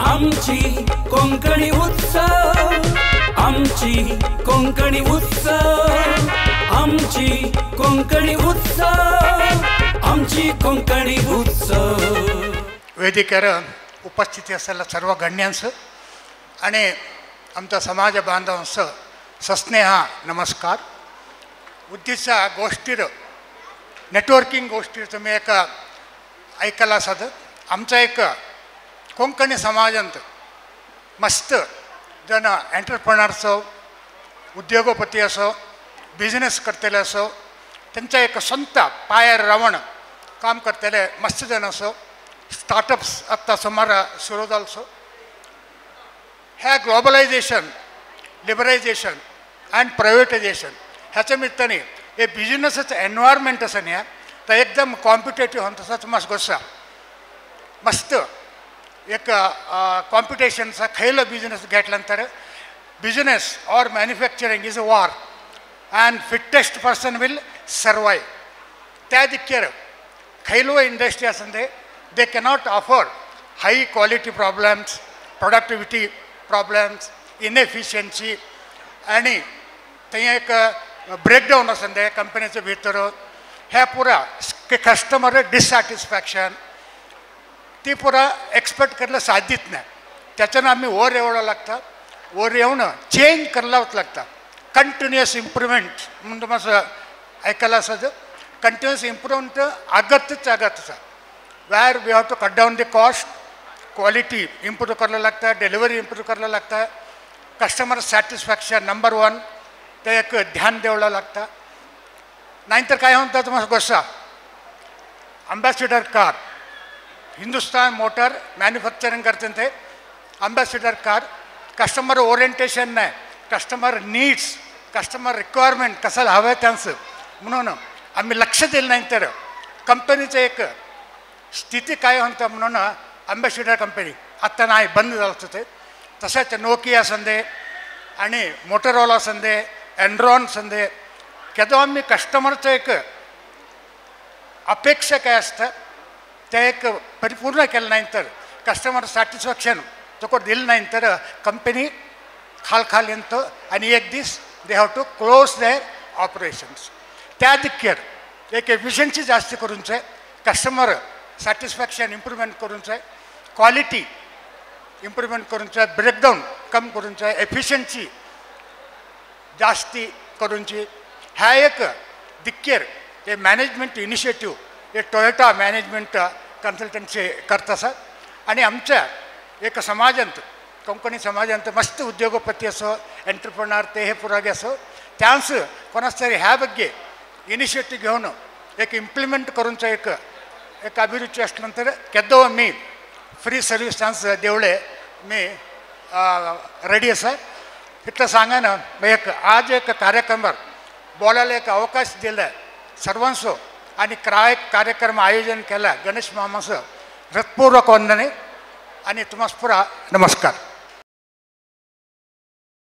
आमची कोंकणी उत्सव, आमची कोंकणी उत्सव, आमची कोंकणी उत्सव, आमची कोंकणी उत्सव। वेदिकेर उपस्थिती असलेल्या सर्व गण्यांचं आणि आमच्या समाज बांधवांचं सस्नेह नमस्कार। उद्दीच्या गोष्टीर नेटवर्किंग गोष्टीर तुम्ही एक ऐकला असात। आमचा एक कोंकणी समाजांत मस्त जण एंटरप्रेनर्स, उद्योगपती असो, बिजनेस करतले असो, त्यांचा एक स्वतः पायार रावण काम करतले मस्त जण असो, स्टार्टअप्स आत्ता सुमार सुरू जालसो। ह्या ग्लोबलायझेशन, लिबरायझेशन अँड प्रायव्हेटायझेशन ह्याच्या निमित्ताने हे बिजनेसाचं एनवायरमेंट आसा न्ही तो एकदम कॉम्पिटेटिव्ह तसोच मस्त गोसा मस्त एक कॉम्पिटिशन आसा। खयलो बिजनेस घेतल्यानंतर business or manufacturing is a war and fittest person will survive. त्या दिक्केर खयलो इंडस्ट्री आसा ते they cannot afford high quality problems, productivity problems, inefficiency आनी थंय एक ब्रेकडावन आसा ते कंपनीचे भितर, ह्या पुरा कस्टमर डिसॅटिस्फॅक्शन ती पुरा एक्सपेक्ट करायला साध्यच नाही। त्याच्यानं आम्ही वर येवडं लागतं, वर येऊन चेंज करावंच लागतं। कंटिन्युअस इम्प्रुव्हमेंट म्हणून तुम्हाला ऐकायला असायचं, कंटिन्युअस इम्प्रुव्हमेंट अगत्यच अगत्यचा। Where we have to cut down the cost, quality improve करायला लागतं, डिलिव्हरी इम्प्रूव्ह करायला लागतं, कस्टमर सॅटिस्फॅक्शन नंबर 1 ते एक ध्यान द्यावं लागतं। नाहीतर काय म्हणतात तुम्हाला गोष्ट, Ambassador car Hindustan motor manufacturing करते ते अँबॅसिडर कार, कस्टमर ओरिएंटेशन नाही, कस्टमर नीड्स, कस्टमर रिक्वायरमेंट कशाला हवं आहे त्यांचं म्हणून आम्ही लक्ष दिलं नाही तर कंपनीचं एक स्थिती काय म्हणतं म्हणून अँबॅसिडर कंपनी आत्ता नाही बंद झालं होतं ते। तसेच नोकिया संदे आणि मोटरोला संदे, एनरॉन संदे, केदो आम्ही कस्टमरचं एक अपेक्षा काय असतं ते एक परिपूर्ण केलं नाही तर कस्टमर सॅटिस्फॅक्शन तो दिलं नाही तर कंपनी खाल खाल येतं आणि एक दीस they have to close their operations. त्या दिक्केर एक एफिशियन्सी जास्त करूंच आहे, कस्टमर सॅटिस्फॅक्शन इम्प्रुव्हमेंट करूंच आहे, क्वालिटी इम्प्रुव्हमेंट करूंच आहे, ब्रेकडाऊन कम करूंच आहे, एफिशियन्सी जास्ती करूंची, ह्या एक दिक्केर हे मॅनेजमेंट इनिशिएटिव्ह हे टोयोटा मॅनेजमेंट कन्सल्टन्सी करत आसा। आणि आमच्या एक समाजांत कोंकणी समाजांत मस्त उद्योगपती असो, एंटरप्रेनर ते हे पुरागे असो, त्यांस कोणाच तरी ह्या ಬಗ್ಗೆ इनिशिएटिव्ह घेऊन एक इम्प्लिमेंट करूंचो एक एक अभिरुची असल्यानंतर केदो मी फ्री सर्वीस त्यांस देवळे मी रेडी आसा। इतलं सांगा ना एक आज एक कार्यक्रमार बोलायला एक अवकाश दिला सर्वांचो आणि कार्यक्रम आयोजन केला गणेश मामाचं हृत्पूर्वक वंदने आणि तुम्हाला पुरा नमस्कार।